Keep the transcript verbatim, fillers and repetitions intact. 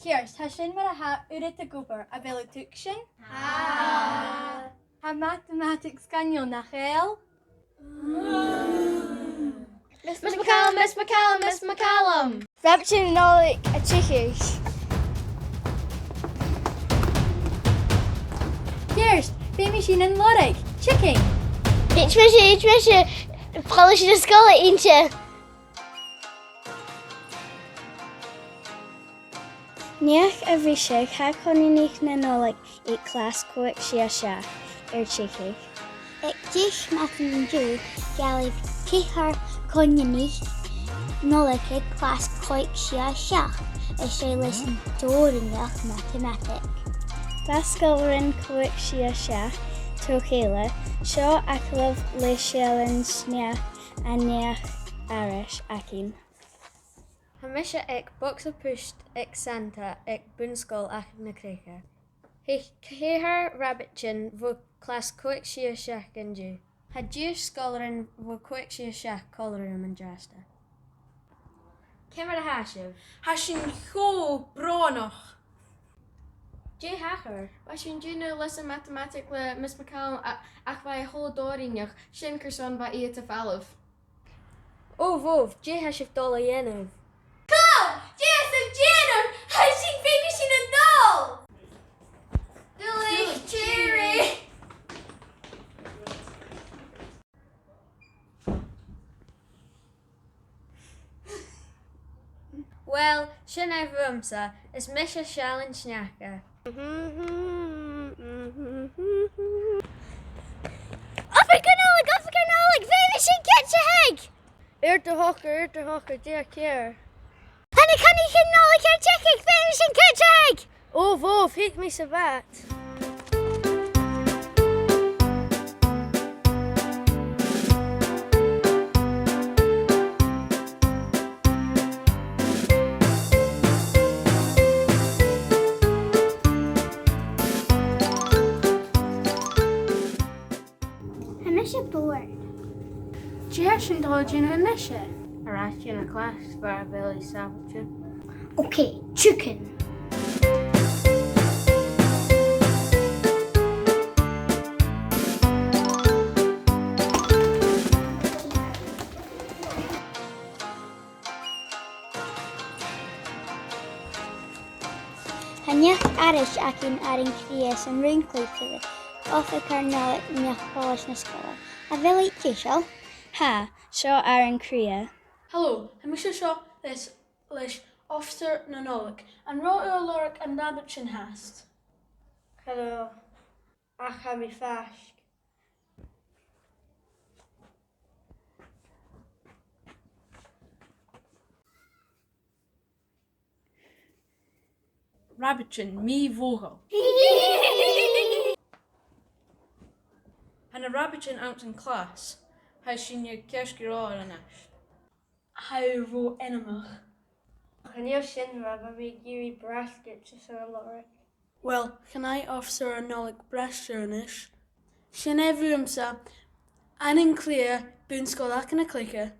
Ceart, tha sin mar a tha uiread ag obair, a bheil thu a' tuigsinn? Tha. Tha matamataig sgoinneil, nach eil? Miss McCallum, Miss McCallum, Miss McCallum! Rabaidean na Nollaig a' tighinn. Ceart, feumaidh sinn an lorg. Tighinn. Thèid mise, thèid mise. Chuala sinn an sgoil a-nis. Neach a-rithist, tha coineanaich na Nollaig aig clas còig sia seachd air tighinn. Aig deich madainn an-diugh, dh'fhalbh ceithir coineanaich Nollaig aig clas còig sia seachd, is e leasan dòrainneach matamataig. Dà sgoilearan còig sia seachd tro chèile, seo agallamh le seallan sneachda an neach-aithris againn. Tha mise aig bogsa puist aig Santa aig Bun-sgoil Achadh na Creige. Thig ceithir rabaidean bho chlas còig sia seachd an-diugh. Tha dithis sgoilearan bho chòig sia seachd còmhla rium an-dràsta. Ciamar a tha sibh? Tha sinn cho brònach. Dè thachair? Bha sinn a' dèanamh leasan matamataig le Miss McCallum a-, ach bha e cho dòrainneach, sin carson a bha iad a' falbh. Ò, bhobh, dè tha sibh a' dol a dhèanamh? Cò? Dè tha sibh a' dèanamh? Tha sinn, feumaidh sinn a dhol! Duilich, tìoraidh! Uill, sin e bhuamsa, is mise seallan sneachda. Obair gu Nollaig, obair gu Nollaig, feumaidh sinn cuideachadh! Air do shocair, air do shocair, dè tha ceàrr? Tha na coineanaich Nollaig air tighinn, feumaidh sinn cuideachadh! Ò, bhobh, thig mi sa bhad. Tha mise bored. Dè tha sinn a' dol a dhèanamh a-nise? Air ais dhan a' chlas, far a bheil e sàbhailte. Okay, tighinn. Tha neach-aithris againn air an cridhe san rùm-chluich, Oifigear Nollaig neach-phoilis na sgoile. A bheil thu deiseil? Tha, seo air an cridhe. Hello, tha mise seo leis, leis Officer na Nollaig. An robh thu a' lorg an rabaidean fhathast? Cha robh, ach tha mi faisg. Rabaidean mì-mhodhail. Tha na rabaidean anns a' chlas, tha sinne ceart gu leòr a-nis. Tha thu ro ainmeil. Chan eil sin, bha mi ag iarraidh braiskeadas a lorg. Uill, chan fhaigh Officer na Nollaig braiskeadas a-nis. Sin e bhuamsa, air an cridhe, Bun-sgoil Achadh na Creige.